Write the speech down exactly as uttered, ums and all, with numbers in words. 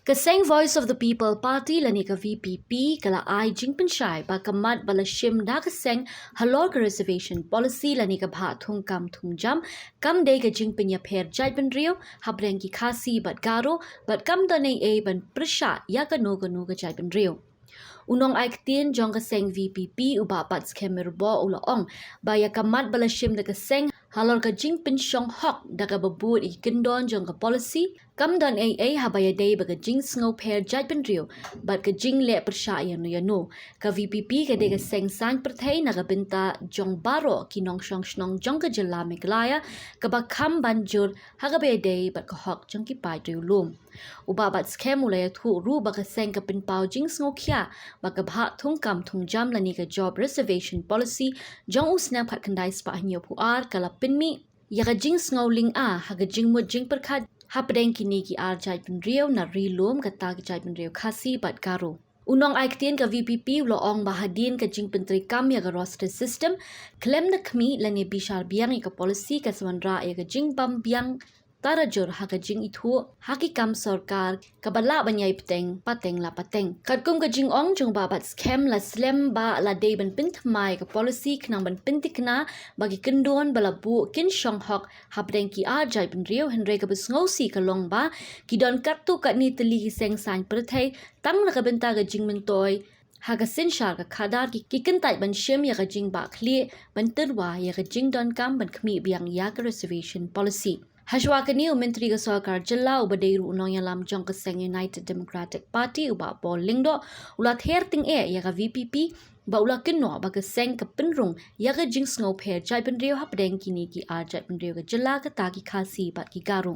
Ka seng Voice of the People Party lane ka V P P ka la ai jingpynshai ba ka mat ba la shim da ka seng halor ka reservation policy lane ka bhah thungkam thungjam kam dei ka jingpynïapher jaitbynriew hapdeng ki Khasi bad Garo bad kam don ei ei ban pyrshah ïa kano kano ka jaitbynriew. U nongai ktien jong ka seng V P P u Bah Batskhem Myrboh u la ong ba ïa ka mat ba la shim da ka seng halor ka jingpynshong hok da kaba bud ïa ki kyndon jong ka policy kam don ei ei haba ïadei bad ka jingsngewpher jaitbynriew bad ka jingleh pyrshah ïano ïano. Ka V P P ka dei ka seng saiñ pyrthei na ka bynta jong baroh ki nongshong shnong jong ka jylla Meghalaya kaba kham ban jur ha kaba ïadei bad ka hok jong ki paidriewlum. U Bah Batskhem u la ïathuh ruh ba ka seng ka pynpaw jingsngewkhia ba ka bhah thungkam thungjam lane ka job reservation policy jong u snem khatkhyndai spah hynñiewphew ar ka la pynmih ïa ka jingsngewlynga ha ka jingmut jingpyrkhat hapdeng kine ki ar jaitbynriew na ri lum kata ki jaitbynriew Khasi bad Garo. U nongai ktien ka V P P u la ong ba hadien ka jingpyntreikam ïa ka roster system khlem da khmih lane bishar biang ïa ka policy ka sa wanrah ïa ka jingbam biang tarajur ha ka jingithuh ha ki kam sorkar kaba lah ban ïai bteng pateng la pateng. Katkum ka jingong jong u Bah Batskhem la slem ba la dei ban pynthymmai ka policy khnang ban pynthikna ba ki kyndon ba la buh kin shong hok hapdeng ki ar jaitbynriew, hynrei kaba sngewsih ka long ba ki don katto katne tylli ki seng saiñ pyrthei tang na ka bynta ka jingmyntoi ha ka synshar ka khadar ki, ki kyntait ban shim ïa ka jingbahkhlieh ban tyrwa ïa ka jingdonkam ban khmih biang ïa ka reservation policy. Hashwa kane u Myntri ka Sorkar Jylla uba dei ruh u nongïalam jong ka seng United Democratic Party u Bah Paul Lyngdoh u la ther tyngeh ïa ka V P P ba u la kynnoh ba ka seng ka pynrung ïa ka jingsngewpher jaitbynriew hapdeng kine ki ar jaitbynriew ka jylla kata ki Khasi bad ki Garo.